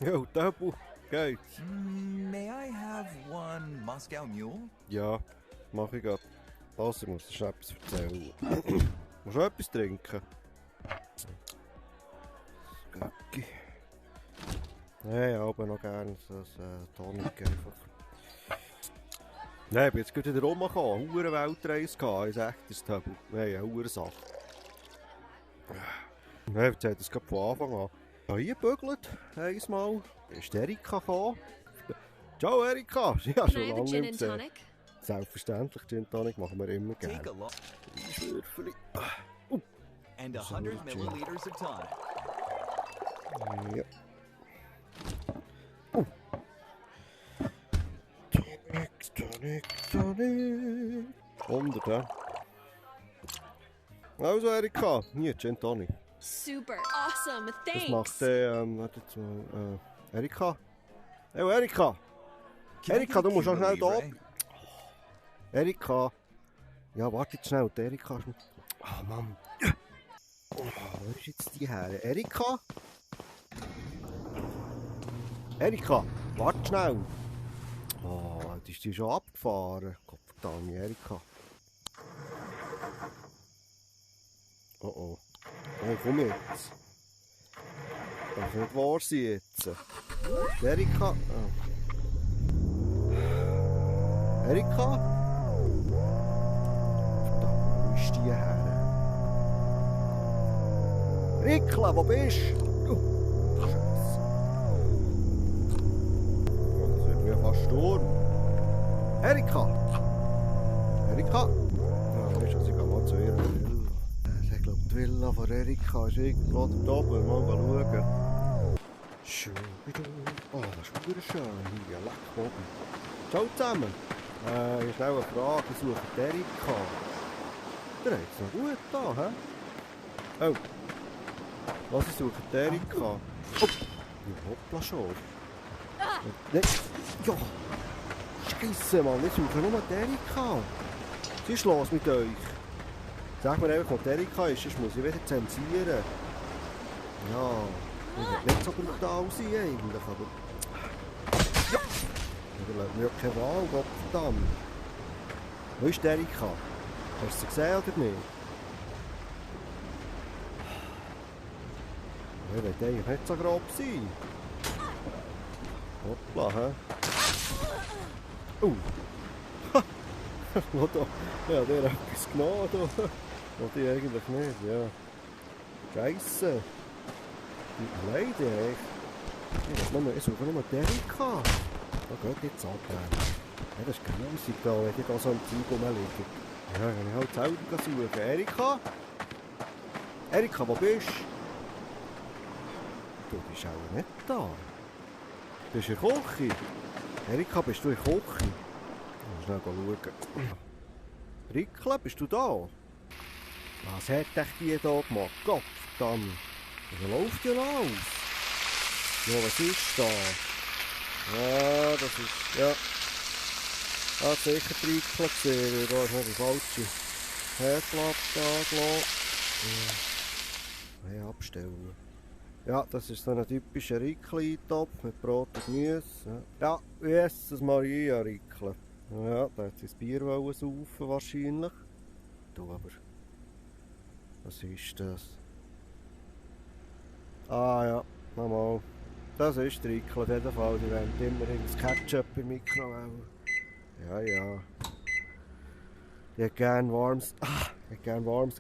Jo, Tabu, geht's? May I have one Moscow Mule? Ja, mach ich grad. Lass, ich muss dir schnell etwas erzählen. Musst du noch etwas trinken? Gacki. Nein, aber noch gerne so ein Tonic einfach. Nein, ich bin jetzt gerade wieder rumgekommen. Hure Weltreise gehabt, ist echtes Tabu. Nein, eine hure Sache. Nein, ich erzähle das gerade von Anfang an. Ich habe hier gebügelt, einmal. Ist Erika gekommen. Ciao Erika! Ja, schon lange nicht gesehen. Selbstverständlich, Gin Tonic machen wir immer gerne. Take a look. Schlürfeli. And 100 milliliters of tonic. Ja. Tonic. 100, ja. Also Erika, hier, Gin Tonic. Super awesome, thanks. Das macht warte jetzt mal, Erika? Hey Erika! Can I Erika, get a du musst auch Cuba schnell da. Libre? Erika! Ja, warte jetzt schnell, die Erika ist... Ah, Mann. Oh, wo ist jetzt die her? Erika? Erika, warte schnell. Oh, ist die schon abgefahren? Gottverdammt, Erika. Oh oh. Oh, komm jetzt. Das kann nicht wahr sein jetzt. Erika. Oh. Erika? Verdammt, wo ist die her? Rikla, wo bist du? Scheiße. Das wird mir fast Sturm. Erika! Erika? Ja, weißt du, ich gehe mal zu ihrer Villa. Ich glaube, die Villa von Erika ist irgendwo da oben. Mal schauen. Schön. Oh, das ist wieder schön hier. Leck oben. Ciao zusammen. Schnell eine Frage. Ich suche die Erika. Der hat es noch gut da, hä? Oh. Was, ich suche die Erika? Oh. Ja, hoppla schon. Nein. Ja. Scheisse, Mann. Ich suche nur die Erika. Was ist los mit euch? Sag mir einfach, wo die Erika ist, sonst muss ich wieder zensieren. Ja, ich will nicht so brutal sein eigentlich, aber... Ja! Da lässt mir ja keine Wahl, Gottverdammt. Wo ist die Erika? Hast du sie gesehen oder nicht? Ich will eigentlich nicht so grob sein. Hoppla, hä? Wo da? Ja, der hat etwas genommen da. Wo die eigentlich nicht, ja. Scheisse. Tut mir leid, ey. Ich suche nur die Erika. Da geht jetzt ab. Ja, das ist grusig da, wenn die da so am Zeug rumliegen. Ja, dann kann ich halt selber suchen. Erika? Erika, wo bist du? Du bist auch nicht da. Bist du in der Küche? Erika, bist du in der Küche? Ich muss schnell schauen. Rikle, bist du da? Was hat dich die hier gemacht? Gottverdammt. Was läuft denn aus? Ja, was ist da? Ja, das ist... Ja. Ah, sicher die Rikle gesehen, da ist noch die falsche Herdplatte angelassen. Ja, abstellen. Ja, das ist so ein typischer Rikli-Topf mit Brot und Gemüse. Ja, Jesus Maria Rikli. Ja, da hat sie das Bier saufen wahrscheinlich. Du aber... Was ist das? Ah ja, nochmal. Das ist der Rikli auf jeden Fall. Die wollen immerhin das Ketchup in der Mikrowelle. Ja, ja. Ich hätte gerne warmes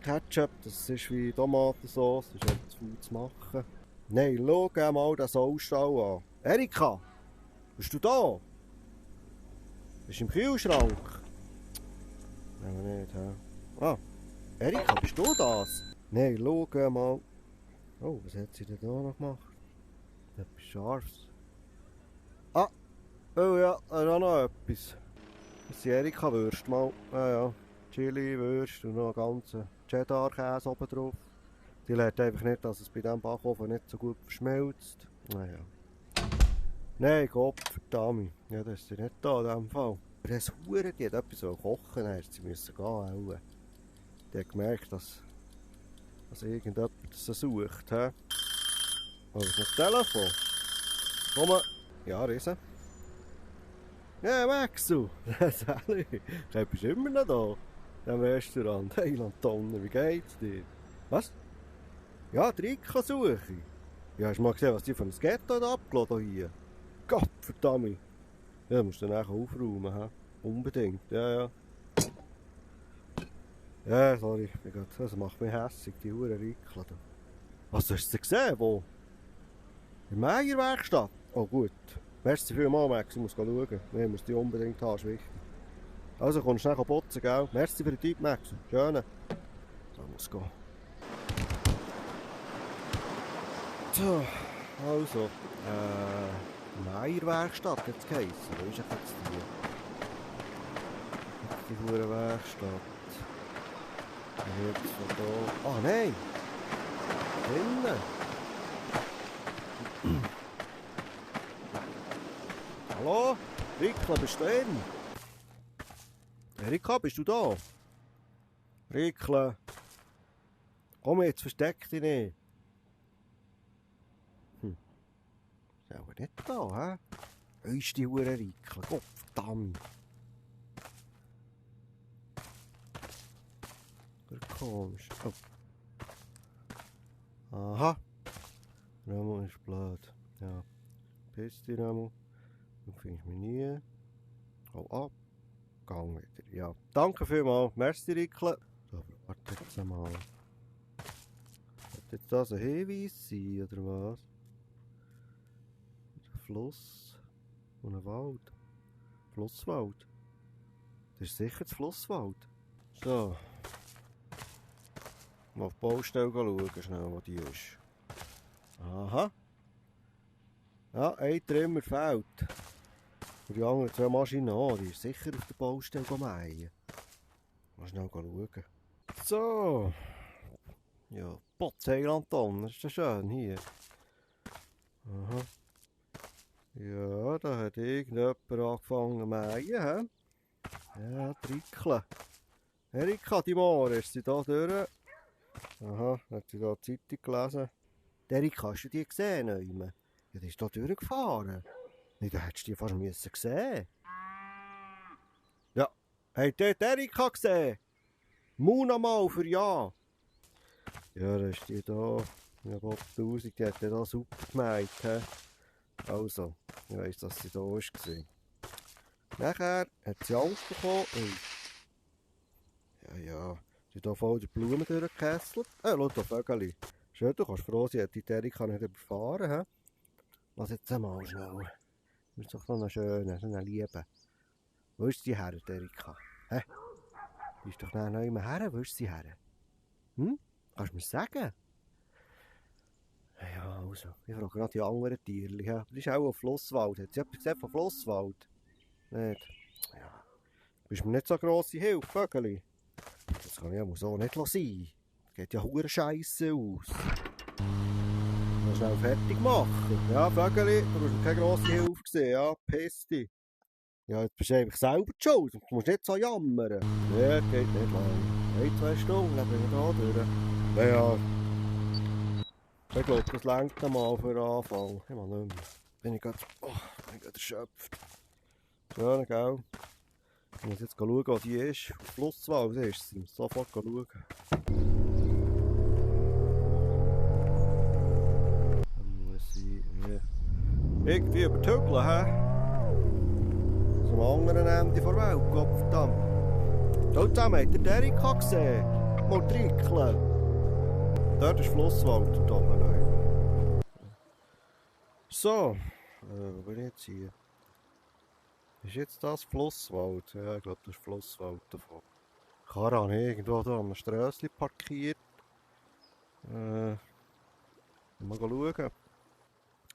Ketchup. Das ist wie Tomatensauce. Das ist nicht zu viel zu machen. Nein, schau mal den Saustall an. Erika! Bist du da? Bist du im Kühlschrank? Nein, nicht, hä? Ah, Erika, bist du das? Nein, schau mal. Oh, was hat sie denn da noch gemacht? Etwas Scharfes. Ah! Oh ja, da ist auch noch etwas. Das sind Erika-Würste mal. Ah ja, Chili-Würste und noch einen ganzen Cheddar-Käse oben drauf. Die lernt einfach nicht, dass es bei diesem Backofen nicht so gut verschmilzt. Naja. Nein, Gottverdammt. Ja, das ist sie nicht da in diesem Fall. Aber das Hure, die hat etwas kochen, dann sie müssen gehen. Auch. Die hat gemerkt, dass irgendjemand das sucht. He? Oh, das ist noch das Telefon. Komm. Ja, Riese. Ja, Maxu. Sally. Du bist immer noch da. Im Restaurant. Hey, Lantonne, wie geht's dir? Was? Ja, Trikot suche ich. Ja, hast du mal gesehen, was die von das Ghetto da abgeladen hier? Gott, verdammt. Ja, musst du dann auch aufräumen, hä? Unbedingt, ja. Ja, sorry, das macht mich hässig, die Huren Rickel. Was, hast du gesehen, wo? In der Meierwerkstatt? Oh gut. Merci vielmals, Max, ich muss schauen. Ich muss die unbedingt haben, ist wichtig. Also, kommst du schnell putzen, gell? Merci für den Tipp, Max. Schöne. So, muss gehen. So, also, Meierwerkstatt hat es geheissen. Wo ist jetzt die Huren Werkstatt? Jetzt von da. Ah, nein! Drinnen! Hallo? Rikla, bist du drin? Rikla, bist du da? Rikla! Komm jetzt, versteck dich nicht! Ist aber nicht da, hä? Wo ist die Hure Rikla? Gott verdammt! Komisch. Oh. Aha! Ramo ist blöd. Ja. Piss dich, Ramo. Du findest mich nie. Hau ab. Gang wieder. Ja. Danke vielmals. Merci, Rikle. So, warte jetzt einmal. Wird jetzt das ein Hinweis sein, oder was? Ein Fluss und ein Wald. Flusswald. Das ist sicher das Flusswald. So. Mal auf die Baustelle schauen, schnell, wo die ist. Aha. Ja, ein Trimmer fehlt. Und die anderen zwei Maschinen auch, die ist sicher auf der Baustelle mähen. Mal schnell schauen. So. Ja, Potzeilanton, das ist ja schön hier. Aha. Ja, da hat irgendjemand angefangen zu mähen, hä? Ja, Trickeln. Erika, die Moore, ist sie da durch? Aha, hat sie da die Zeitung gelesen? Erika, hast du die gesehen? Ja, die ist da durchgefahren. Nee, da hättest du die fast müssen sehen. Ja, habt ihr die Erika gesehen? Muna mal für ja. Ja, da ist die da. Ja, Bob 1000, die hat die da super gemeint. He? Also, ich weiss, dass sie da war. Nachher hat sie Angst bekommen und... Ja, sie hat hier voll die Blumen durchgekesselt. Schau da, Vögeli. Schön, du kannst froh sein, die Erika nicht überfahren. He? Lass jetzt einmal schnell. Das ist doch noch eine schöne, so eine Liebe. Wo ist sie her, Erika? Hä? Die ist doch noch nicht mehr her. Wo ist sie her? Hm? Kannst du mir sagen? Ja, also. Ich frage gerade die anderen Tiere. Ja, das ist auch ein Flusswald. Hat sie etwas gesehen von Flusswald? Nicht? Ja. Bist mir nicht so grosse Hilfe, Vögeli? Das kann ja so nicht sein. Das geht ja hure Scheisse aus. Mal schnell fertig machen. Ja, Vögeli, du hast mir keine grosse Hilfe gesehen. Ja, piss dich. Ja, jetzt bist du einfach selber die Schuld. Du musst nicht so jammern. Ja, geht nicht lang. 2 Stunden, dann bin ich da durch. Ja. Ich glaube, das lenkt mal für den Anfang. Ich meine nicht mehr. Bin ich gerade erschöpft. Ja, gell. Ich muss jetzt schauen, wo die ist. Auf Flusswald ist sie. Ich muss sofort schauen. Dann muss ich irgendwie übertügeln, hä? Zum anderen Ende der Welt, Gottverdammt. Da zusammen, habt ihr die Erika gesehen? Mal trickeln. Dort ist Flusswald, da oben. So, wo bin ich jetzt hier? Ist jetzt das Flusswald? Ja, ich glaube, das ist Flusswald davon. Karre habe ich irgendwo da am Strössli parkiert. Mal schauen.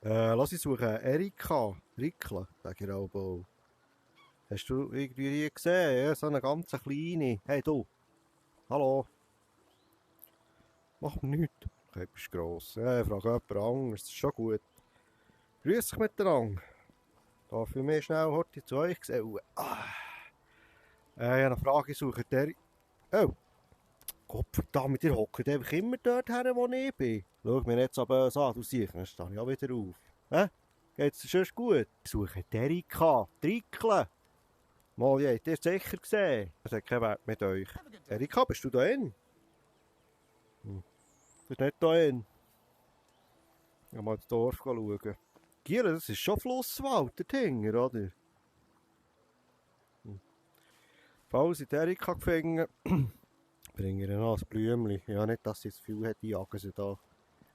Lass ich suchen. Erika. Rikla, sage ich auch. Hast du irgendwie die gesehen? Ja, so eine ganz kleine. Hey du. Hallo. Mach mir nichts. Okay, du bist gross. Ja, ich frage jemand anderes. Das ist schon gut. Grüß dich miteinander. Darf ich mir schnell heute zu euch sehen? Ja, eine Frage suchen. Oh. Gottverdammt, ihr hockt einfach immer dort her, wo ich bin. Schau mir nicht so böse an, du siehst, dann stehe ich auch wieder auf. Hä? Geht's dir schon gut? Ich suche die Erika, Trickle. Mal, ihr habt ihr sicher gesehen. Es hat keinen Wert mit euch. Erika, bist du da hin? Du bist nicht da hin. Ich geh mal ins Dorf schauen. Giele, das ist schon Flusswald, der Tinger, oder? Falls ich die Erika gefunden bringe ihr noch ein Blümchen. Ja, nicht, dass sie das Gefühl hat, die jagen sie da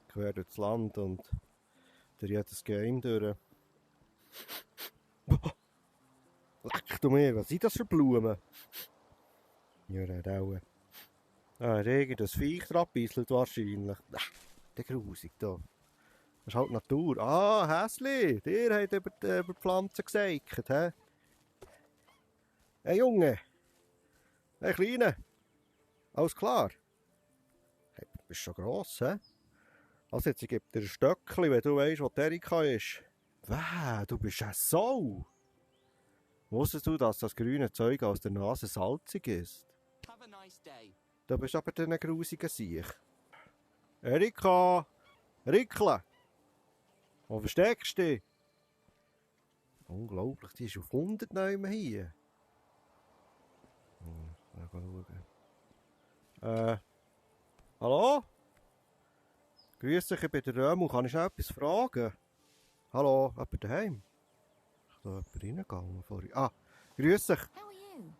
quer durchs Land und durch jedes Game durch. Leck du mir, was sind das für Blumen? Ja, der hat auch irgendein Viech dran gebisselt wahrscheinlich. Der grusig da. Das ist halt Natur. Ah, Häsli, dir hat über die Pflanzen gesagt, hä? Hey Junge! Hey Kleiner! Alles klar? Hey, du bist schon gross, hä? Also jetzt gib dir ein Stöckchen, wenn du weißt, wo die Erika ist. Wäh, du bist eine Sau! Wusstest du, dass das grüne Zeug aus der Nase salzig ist? Have a nice day. Du bist aber ein grusiger Siech. Erika! Rickle! Wo versteckst du dich? Unglaublich, die ist auf 100 Neumen hier. Mal schauen. Hallo? Grüß dich, ich bin der Römu. Kann ich noch etwas fragen? Hallo, jemand daheim? Ist da jemand reingegangen vorhin? Ah, grüß dich. How are you?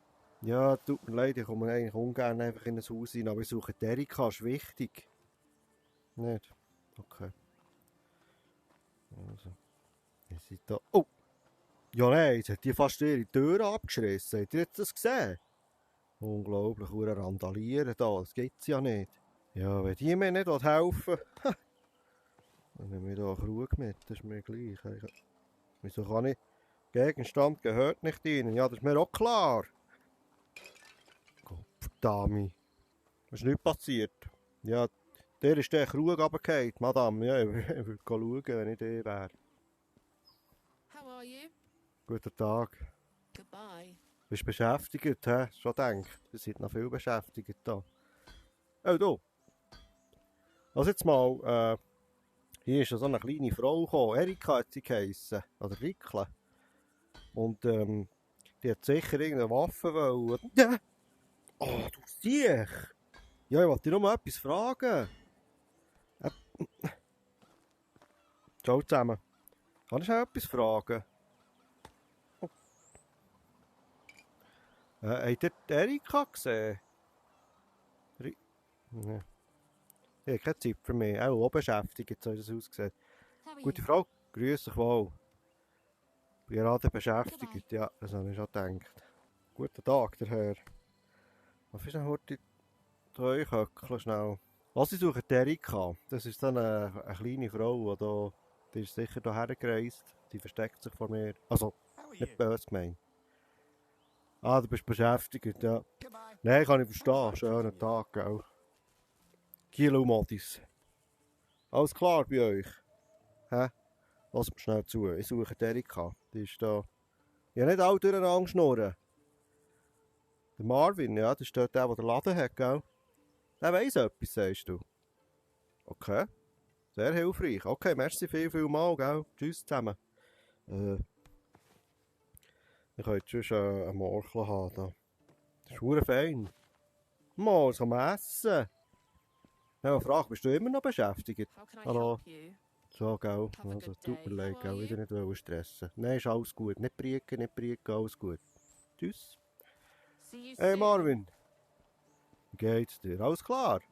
Ja, tut mir leid, ich komme eigentlich ungern einfach in ein Haus rein, aber ich suche die Erika, ist wichtig. Nicht? Okay. Also. Ihr seid da. Oh! Ja, nein, jetzt hat die fast ihre Tür abgeschrissen. Habt ihr jetzt das gesehen? Unglaublich, wie randalieren da, das gibt's ja nicht. Ja, wenn die mir nicht helfen will, dann nehme ich da einen Krug mit, das ist mir gleich. Wieso kann ich? Gegenstand gehört nicht ihnen, ja, das ist mir auch klar. Gottverdammt. Was ist nicht passiert? Ja, der ist der Krug runtergefallen, Madame. Ja, ich würde schauen, wenn ich der wäre. How are you? Guten Tag. Goodbye. Bist du beschäftigt, hä? Schon gedacht. Wir sind noch viel beschäftigt da. Oh, du. Also jetzt mal, hier ist so eine kleine Frau gekommen. Erika hat sie geheissen. Oder Rickle. Und, die hat sicher irgendeine Waffe wollen. Ja. Oh, du Siech. Ja, ich wollte dir nur mal etwas fragen. Ciao zusammen. Kann ich auch etwas fragen? Habt ihr die Erika gesehen? Nee. Ich habe keine Zeit für mich. Auch beschäftigt, so hat es ausgesehen. How are Gute you? Frau, grüß dich wohl. Bin gerade beschäftigt, ja, das habe ich schon gedacht. Guten Tag, der Herr. Was ist denn heute die Heuköckchen schnell? Was ich suche, die Erika. Das ist so eine kleine Frau, die ist sicher hierher gereist. Die versteckt sich vor mir. Also, nicht böse gemeint. Ah, du bist beschäftigt, ja. Goodbye. Nein, kann ich verstehen. Schönen Tag, gell. Kilo Modis. Alles klar bei euch? Hä? Lass mir schnell zu. Ich suche die Erika. Die ist da. Ja, nicht alle durcheinander schnurren. Der Marvin, ja, das ist dort der den Laden hat, gell? Der weiss etwas, sagst du. Okay. Sehr hilfreich. Okay, merci viel mal, gell? Tschüss zusammen. Ich könnte schon einen Morchel haben. Da. Das ist verdammt fein. Mal, das kann man essen. Ja, eine Frage, bist du immer noch beschäftigt? How can I Hello. help you? So, gell? Have a Also, good tut mir day. leid, How gell? are Wieder nicht stressen. Nein, ist alles gut. Nicht prieken, alles gut. Tschüss. See you Hey soon. Marvin. Wie geht's dir? Alles klar?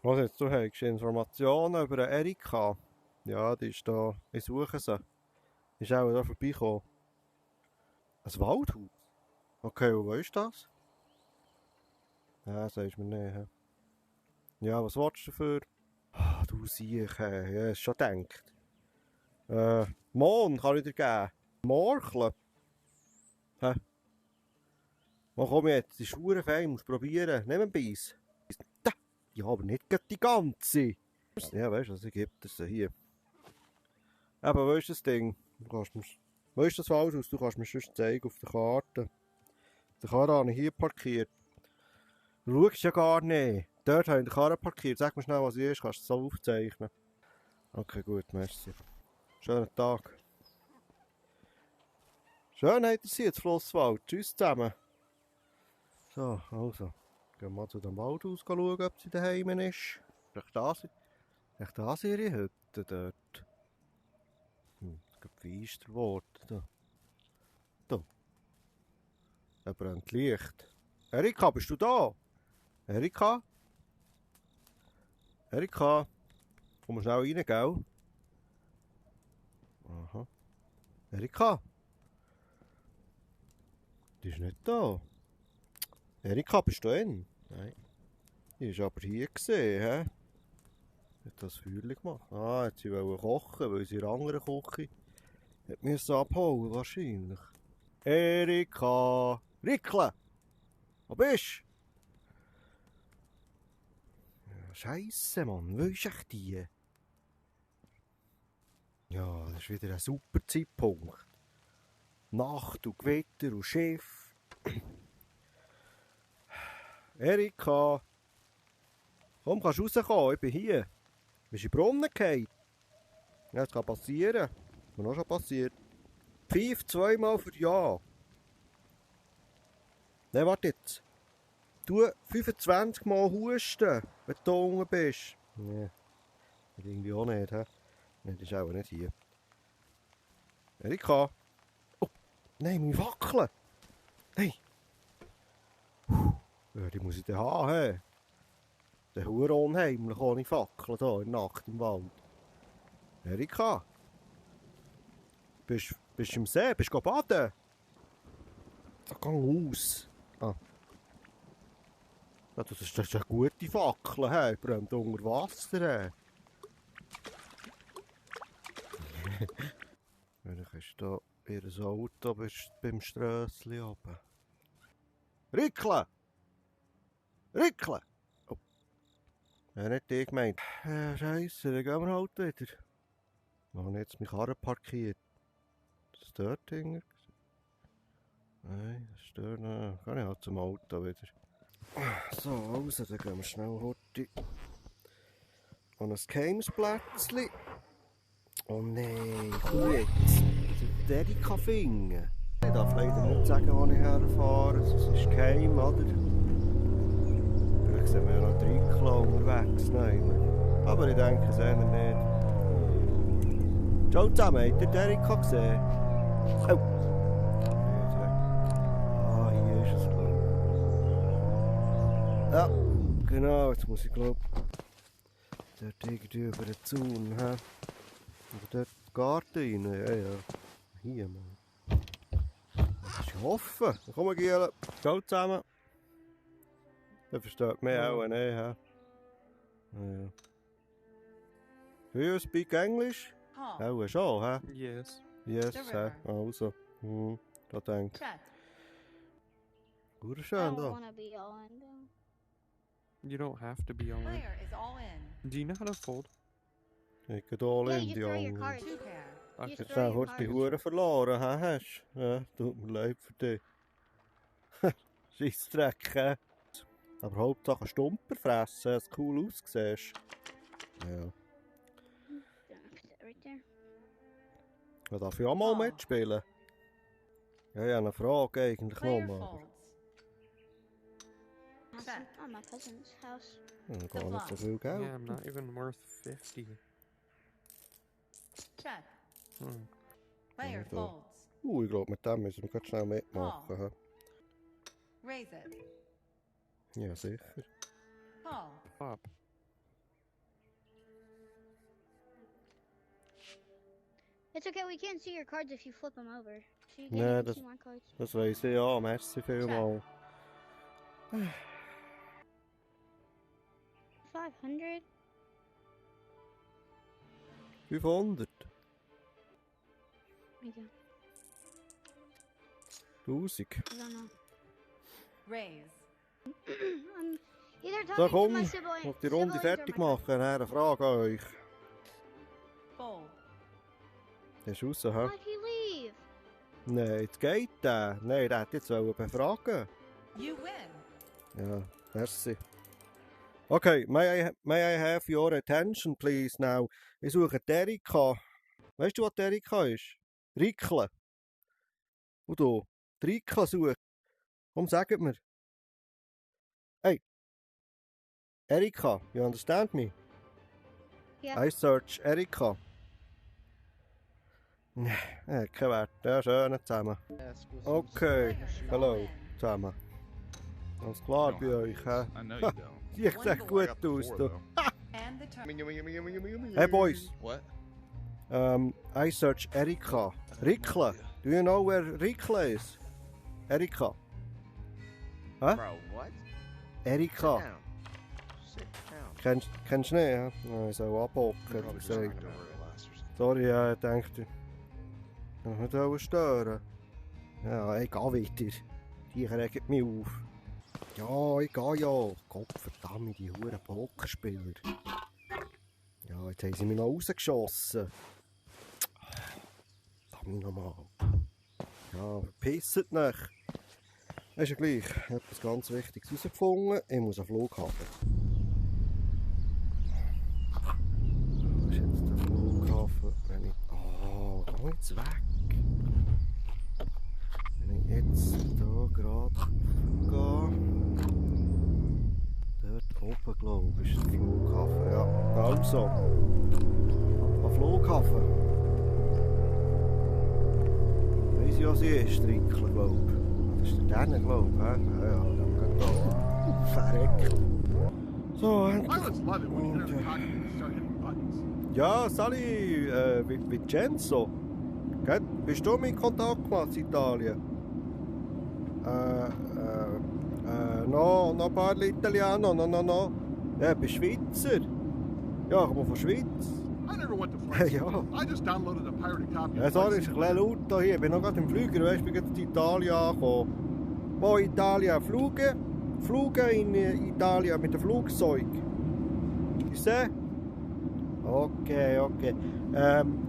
Was jetzt, du hast Informationen über eine Erika? Ja, die ist da. Ich suche sie. Ist auch da vorbeigekommen. Ein Waldhaus? Okay, wo ist das? Ja, sagst du mir nicht. Hä? Ja, was willst du dafür? Ah, du Siech, ja, ist schon gedacht. Mohn kann ich dir geben. Morcheln. Hä? Wo komm jetzt? Die ist verdammt fein, musst probieren. Nimm einen Beiß. Ja, aber nicht gerade die ganze. Ja, weißt du, was gibt es hier? Eben, wo ist das Ding? Wo ist das Waldhaus? Du kannst mir sonst zeigen auf der Karte. Die Karre habe ich hier parkiert. Du schaust ja gar nicht. Dort habe ich die Karre parkiert. Sag mir schnell, was hier ist. Kannst du es so aufzeichnen? Okay, gut, merci. Schönen Tag. Schön habt ihr sie jetzt, Flusswald. Tschüss zusammen. So, also. Gehen wir mal zu dem Waldhaus schauen, ob sie daheim ist. Echt das ihre Hütte dort? Es gibt feister geworden. Da. Da brennt Licht. Erika, bist du da? Erika? Erika? Komm schnell rein, gell? Aha. Erika? Die ist nicht da. Erika, bist du in? Nein. Die ist aber hier gesehen, hä? Hat das Feuer gemacht. Ah, jetzt sie wollte kochen, weil sie in einer anderen Küche hat müssen abholen, wahrscheinlich. Erika! Rickle! Wo bist du? Ja, Scheisse, Mann. Wo ist echt die? Ja, das ist wieder ein super Zeitpunkt. Nacht und Gewitter und Schiff. Erika! Komm, kannst du rauskommen? Ich bin hier. Bist du in den Brunnen gefallen? Ja, das kann passieren. Ist mir auch schon passiert. Pfeif zweimal für Ja. Nein, warte jetzt. Du 25 Mal husten, wenn du unten bist. Nee, irgendwie auch nicht, hä? Nein, das ist auch nicht hier. Erika! Oh, nein, meine Fackeln! Nein! Ja, die muss ich dann haben, hä? Der Hure unheimlich ohne Fackeln hier in der Nacht im Wald. Erika! Bist du im See? Bist du baden? Da geh aus. Ah. Ja, das ist eine gute Fackel, hä? Brennt unter Wasser, hä? Vielleicht ist da ihr Auto beim Strössli oben. Rickle! Rickle! Oh. Ja, nicht die gemeint. Ja, Scheisse, dann gehen wir halt wieder. Wir haben jetzt meine Karre parkiert. Das ist dort hinten. Nein, das ist dort. Dann kann ich halt zum Auto wieder. So, also, dann gehen wir schnell heute an ein Gamesplätzchen. Oh nein, komm jetzt. Der Erika finden. Ich darf leider nicht sagen, wo ich herfahre. Es ist geheim, oder? Vielleicht sind wir ja noch 3 Kilo unterwegs. Nein. Aber ich denke es eher nicht. Ciao zusammen, habt ihr die Erika gesehen? Oh. Ah, hier ist es, glaube ich. Ja, genau, jetzt muss ich, glaube ich, dort irgendwie über den Zaun, hä? Oder dort in den Garten rein, ja. Hier, Mann. Das ist offen. Dann komm, Giele. Ciao zusammen. Der versteht mich auch nicht, hä? Ja. Do you speak English? Auch schon, hä? Yes. Yes, hä? Also. Da denkt. Check. Gut I schön don't da. want to be all in them. You don't have to be all in. Player is all in. Do you know how to fold? Ich gehe all Yeah, in, you die throw your anderen. cards. Two pair. You Okay. just Jetzt throw hast your du die cards. Hure verloren, hä? Hast du? Ja, tut mir leid für dich. Scheissdreck, hä? Aber Hauptsache Stumper fressen, dass du cool aussiehst. Ja. Put that right there. Ja, darf ich auch mal Oh. mitspielen? Ja, ja, eine Frage eigentlich Player nochmal. folds. Awesome. On my cousin's house. Ja, gar nicht so viel Geld. Yeah, I'm not even worth 50. Check. Hmm. Player Ja, da. folds. Ich glaube, mit dem müssen wir ganz schnell mitmachen. hä? Raise it. Ja, sicher. Call. Pop. It's okay, we can't see your cards if you flip them over. So you Nah, can't even das- see my cards. Das weiss ich ja. Merci vielmals. 500? 500. There you go. 1000. I don't know. Raise. I'm either So, talking to komm. my Ich sibling, will die Runde siblings or fertig my machen. Dann eine Frage an euch. Fold. Der ist raus, hä? Why'd he leave? Nein, jetzt geht der. Nein, der hätte jetzt befragen. You win. Ja, merci. Okay, may I have your attention, please, now? Ich suche die Erika. Weißt du, was die Erika ist? Rickle. Und du, Rika sucht. Komm, sagt mir. Hey. Erika, you understand me? Yeah. I search Erika. Kein Wert. Ja, schön zusammen. Okay, hallo zusammen. Alles klar bei euch, hä? I know you don't. Sieht echt gut aus, du. And the turn. Hey boys, What? I search Erika. Rikla. Do you know where Rikla is? Erika. Hä? Bro, what? Erika. Sit down. Sit down. Kennst du nicht, hä? Ja, ich soll abhocken, hat er gesagt. Sorry, ja, ich dachte, ich wollte nicht stören. Ja, ich gehe wieder. Die regen mich auf. Ja, ich gehe ja. Gottverdammt, die huren Pokerspieler. Ja, jetzt haben sie mich noch rausgeschossen. Verdammt nochmal. Ja, verpisset nicht. Ist ja gleich. Ich habe etwas ganz Wichtiges herausgefunden. Ich muss auf den Flughafen. Wo ist jetzt der Flughafen? Wenn ich... Oh, da jetzt weg. Wenn ich jetzt hier gerade gehe... Dort oben, glaube ich, ist der Flughafen. Ja, also. Am Flughafen. Weiss ich, was sie ist, Strickler, glaube ich. Das ist der Däne, glaube ich. Ja, ja, dann geht da. Verreck. So, ja, Sally, Vincenzo. Bist du mit Kontakt gemacht in Italien? No, parli italiano, no. Ja, bist Schweizer? Ja, ich komme von Schweiz. Ja. Ja, sorry, ist ein bisschen laut hier. Ich bin noch gerade im Flüger, weißt du, ich bin gerade in Italien angekommen. Wo Italien? Fliegen in Italien mit dem Flugzeug. Ist das? Okay.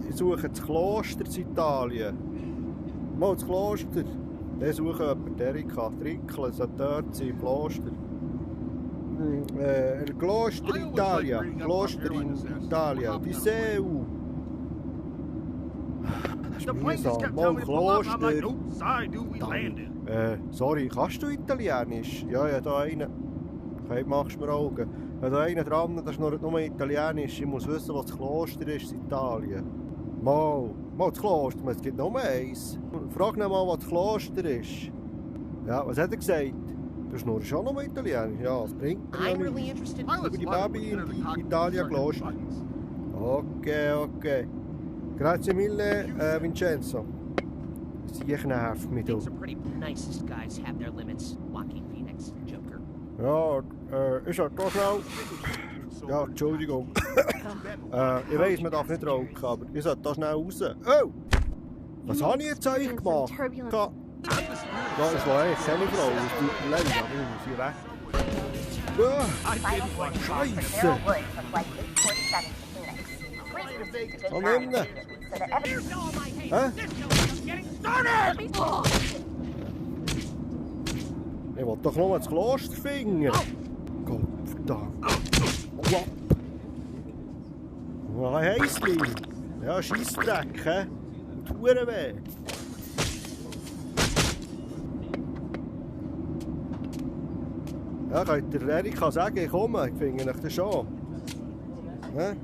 Ich suche das Kloster in Italien. Mal das Kloster. Ich suche jemanden, Erika. Trickle, so dort sein Kloster. Kloster in Italia. Kloster in Italia. Die Seu. Das ist mühsam. Mal Kloster. Sorry, kannst du Italienisch? Ja, da einen. Okay, machst du mir Augen. Ja, da einen dran, das ist nur Italienisch. Ich muss wissen, was das Kloster ist in Italien. Mal das Kloster, es gibt nur eins. Frag nicht mal, was das Kloster ist. Ja, was hat er gesagt? Du schnurrst schon noch Italienisch. Ja, das bringt mir ja nichts. Über die Baby in die Italia-Kloster. Okay. Grazie mille, Vincenzo. Ich nerv mich, du. Some pretty nicest guys have their limits. Joaquin Phoenix, Joker. Ja, ist er da schnell? Ja, Entschuldigung. Ich weiss, man darf nicht rauchen, aber ich sollte da schnell raus. Oh! Was habe ich jetzt eigentlich gemacht? Ja, ich war eigentlich keine Frau, das tut mir leid, aber ich muss hier weg. Scheiße! So, nimm ihn! Hä? Ich will doch nur das Kloster finden! Gottverdammt! Klopp! Wie heisst die? Ja, Scheissdreck, hä? Und Hurenweh! Ja, könnt ihr Erika sagen, ich komme, ich finde euch das schon. Hä?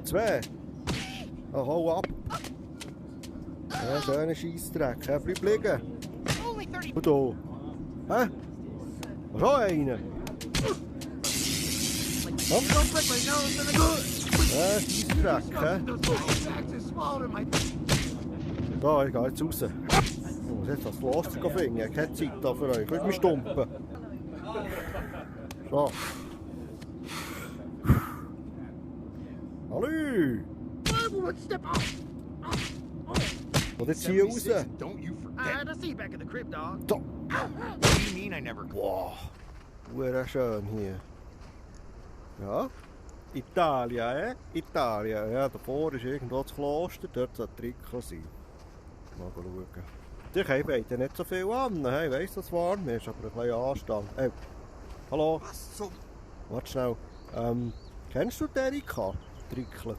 2. Oh, hau ab! Ja, schöner Scheissdreck, hä? Bleib liegen! Und du? Hä? Schon einen? Ja, Scheissdreck, hä? Da, ich gehe jetzt raus. Ich muss jetzt das Kloster finden, ich habe keine Zeit da für euch. Könnt mich stumpen? So. Hallo! Und jetzt hier raus? Da! Wow! Sehr schön hier. Ja? Italien, Italien. Ja, davor ist irgendwo das Kloster, dort soll Trickle sein. Mal schauen. Ich habe nicht so viel an, ich weiss, dass es warm ist, aber ein bisschen Anstand. Hallo? Was so? Warte schnell. Kennst du die Erika? Trickle?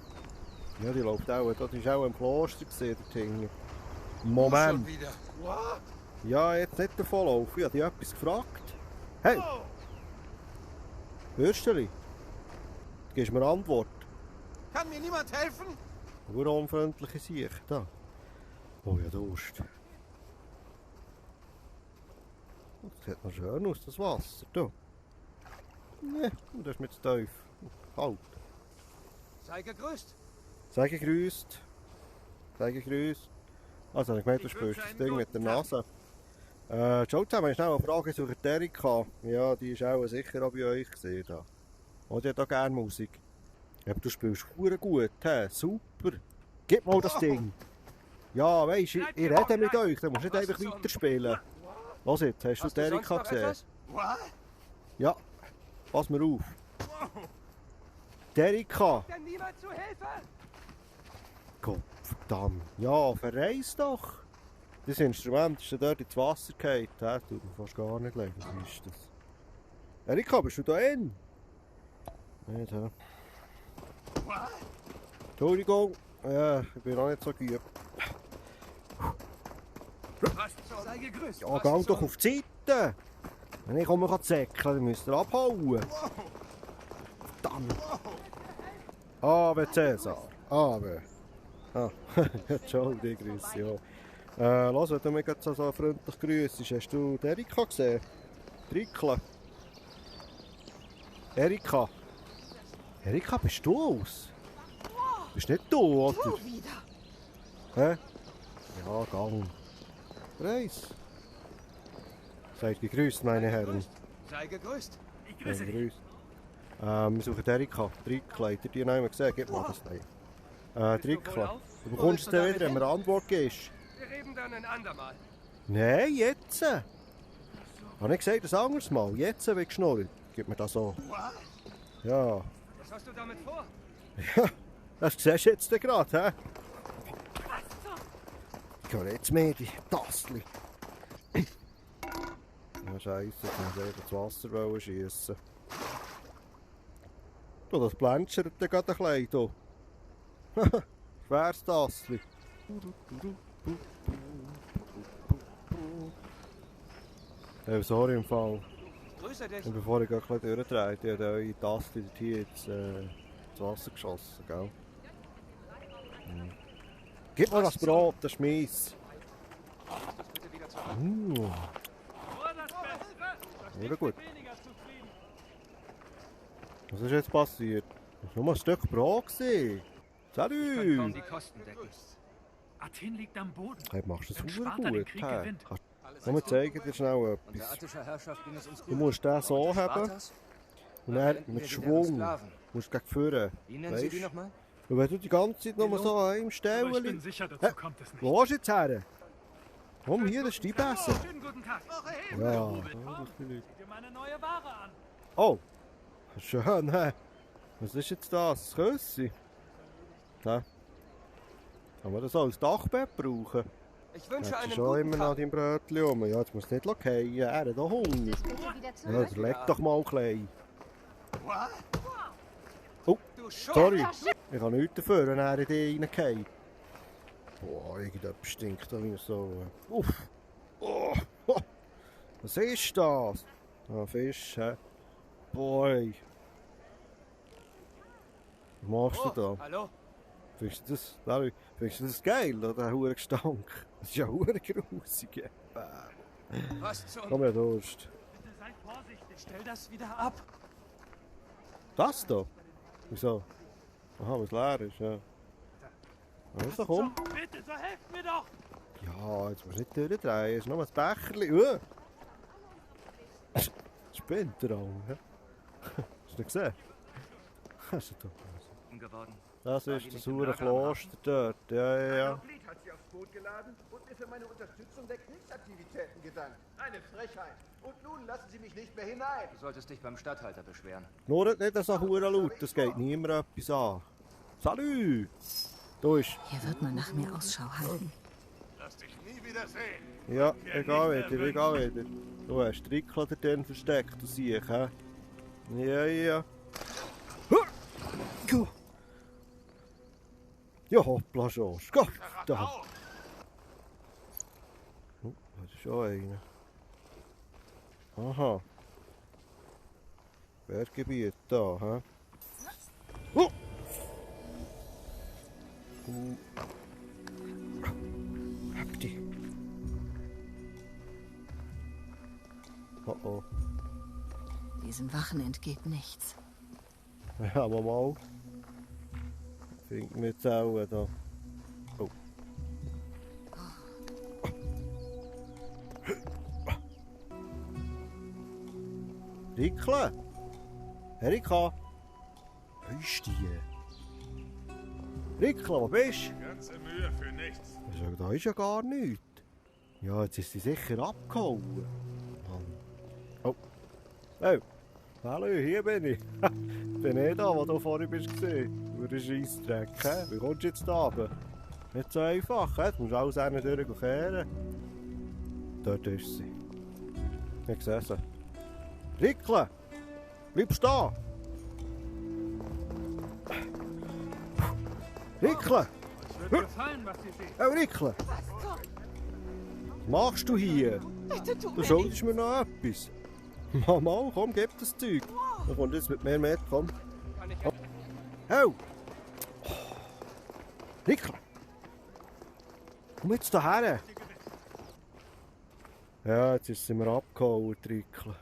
Ja, die läuft auch. Das war auch im Kloster dort hinten. Moment. Ja, jetzt nicht davonlaufen. Ich habe dich etwas gefragt. Hey! Würsteli? Du gibst mir Antwort. Kann mir niemand helfen? Nur unfreundliche Sicht. Da. Oh ja, Durst. Das sieht noch schön aus, das Wasser. Da. Ne, das ist mir zu tief. Kalt. Sei gegrüßt. Sei gegrüßt. Sei gegrüßt. Also, ich meine, du spürst das Ding mit der Nase. Ciao zusammen, ich habe schnell eine Frage zu Erika. Ja, die war auch sicher auch bei euch gesehen. Da. Und die hat auch gerne Musik. Ja, aber du spielst verdammt gut, he? Super. Gib mal das Ding. Ja, weisst du, ich rede mit euch, dann musst du nicht einfach weiterspielen. Was jetzt, hast du die Erika gesehen? Ja, pass mir auf. Die Erika! Denn niemand zu Hilfe? Gott verdammt. Ja, verreis doch! Das Instrument ist ja dort ins Wasser gefallen. Das tut mir fast gar nicht leid. Was ist das? Erika, bist du da hin? Nicht, hä? Entschuldigung. Ja, ich bin auch nicht so geübt. Sei gegrüßt. Ja, geh doch auf die Seite! Wenn ich komme zäckeln, dann müsst ihr abhauen. Verdammt! Ave Cäsar! Ave! Ah, Entschuldigung, grüße, ja. Lass, wenn du mich jetzt so freundlich grüßt, hast du die Erika gesehen? Trickle? Erika? Erika, bist du aus? Bist nicht du, oder? Hä? Ja, gang. Reis. Seid gegrüßt, meine Herren. Sei gegrüßt. Seid gegrüßt. Wir suchen die Erika. Trickle. Habt ihr die noch einmal gesehen? Gib mal das Nein. Trickle. Du bekommst es dann wieder, wenn du eine Antwort gibst. Wir reden dann ein andermal. Nein, jetzt! Habe ich gesagt, ein anderes Mal? Jetzt wird geschnurrt. Gib mir das so. Ja. Was hast du damit vor? Ja, das siehst du jetzt gerade, hä? Ich gehe jetzt mehr, die Tassli. Ja, scheisse, jetzt muss ich ins Wasser schiessen. Du, das plänschert dann gerade ein bisschen. Schweres Tassli. Sorry im Fall. Grüße dich. Und bevor ich gleich durchdrehe, die hat eure Taste hier ins Wasser geschossen, gell? Mhm. Gib mir das Brot, das ist meins. Sehr gut. Was ist jetzt passiert? Das war nur ein Stück Brot. Salut! Die Kosten decken. Athen liegt am Boden. Hey, machst du das Wenn verdammt Sparta den gut. Krieg Hey. gewinnt. Komm, wir zeigen dir schnell etwas. Du musst den so haben und dann mit Schwung musst du gegen vorne. Wie nennen Sie die nochmal? Und wenn du die ganze Zeit nur so an einem Aber Stellen... ich bin sicher, dazu kommt es nicht. Wo willst du jetzt her? Komm, hier, das ist die besser. Schönen guten Tag. Ja. Sieh dir meine neue Ware an. Oh, schön, hä? Was ist jetzt das? Küssi? Hä? Kann man das als Dachbett brauchen? Ich wünsche Jetzt einen ist schon guten immer noch Tag. dein Brötchen rum. Ja, jetzt musst du nicht fallen. Er hat auch Hunger. Ja, dann leg doch mal klein. Oh, Du Schurke. sorry. Ich habe nichts dafür, wenn er in dich reingeht. Boah, irgendetwas stinkt da wie so. Uff. Oh. Oh. Was ist das? Ah, Fisch, hä? Boy. Was machst du da? Hallo? Findest du das, Larry, findest du das geil, oder? Der hure Gestank. Das ist ja hure grusig. Was zum... Komm ja, Durst. Bitte sei vorsichtig. Stell das wieder ab. Das da? Wieso? Aha, was leer ist, ja. Also komm. Bitte, so helft mir doch. Ja, jetzt musst du nicht durchdrehen, es ist nur ein Becherchen. Spinnt er auch, hä? Hast du nicht gesehen? Hast du doch Geworden. Das ist das hure Kloster dort, ja. Fleet hat sie aufs Boot geladen und mir für meine Unterstützung der Kriegsaktivitäten gedankt. Eine Frechheit. Und nun lassen Sie mich nicht mehr hinein. Du solltest dich beim Stadthalter beschweren. Nur nicht so hure laut, das geht niemand etwas an. Salut! Du ist. Hier wird man nach mir Ausschau halten. Lass dich nie wieder sehen. Ja, egal wieder. Du hast Trickler da drin versteckt, du siehst, hä? Ja. Ja, hoppla, Schorsch. Gott, da. Das ist schon einer. Aha. Berggebiet da, hä? Hab die. Oh oh. Diesen Wachen entgeht nichts. Ja, aber mal. Finden wir jetzt auch da. Oh. Rikle! Erika! Wo ist die? Rikle, wo bist du? Ganze Mühe für nichts. Da ist ja gar nichts. Ja, jetzt ist sie sicher abgehauen. Mann. Oh. Oh. Hallo, hier bin ich. Bin ich da, wo du vorhin bist gesehen. Über den Scheissdreck. Wie kommst du jetzt da runter? Nicht so einfach, he? Du musst alles einen durchkehren. Dort ist sie. Ich sehe sie. Rikle! Bleibst du da? Rikle! Es wird gefallen, was Sie sehen. Oh, Rikle! Was machst du hier? Du schuldest mir noch etwas. Mama, komm, gib das Zeug. Dann kommt jetzt mit mir mit, komm. Oh! Rikle! Komm jetzt hierher! Ja, jetzt ist sie mir abgeholt, Rikle.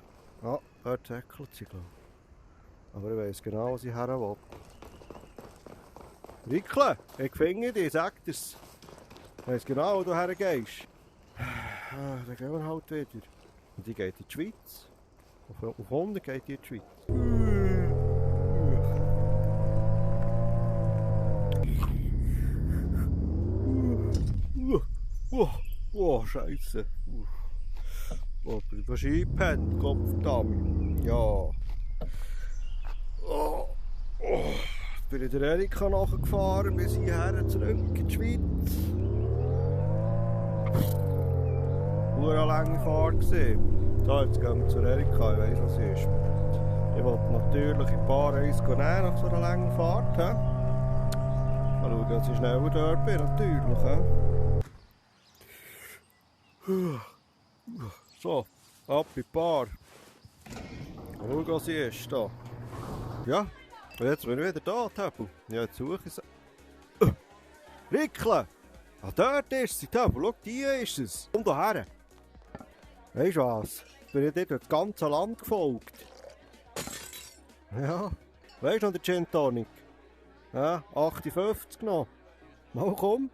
Ah, dort säckelt sie, glaube ich. Aber ich weiss genau, wo sie her will. Rikle, ich finde dich, sag dir's. Ich weiss genau, wo du hergehst. Dann gehen wir halt wieder. Und die geht in die Schweiz. Auf 100 geht die in die Schweiz. Oh, Scheiße. Oh, ich bin fast eingepennt, Gottverdammt. Ja. Oh. Jetzt bin ich der Erika nachgefahren bis hierher zurück in die Schweiz. Eine lange Fahrt gesehen. So, jetzt gehen wir zur Erika, ich weiss, was sie ist. Ich wollte natürlich in Paris nehmen nach so einer langen Fahrt. Mal schauen, dass ich schneller dort bin, natürlich. So, ab in die Bar. Schau, was sie ist da. Ja, und jetzt bin ich wieder da, Töppel. Ja, jetzt suche ich sie. Rikle! Ah, dort ist sie, Töppel. Schau, die ist es. Komm hierher. Weisst du was? Jetzt bin ich dir durch das ganze Land gefolgt. Ja, weisst du noch, der Gin Tonic? Ja, 58 noch. Mal komm.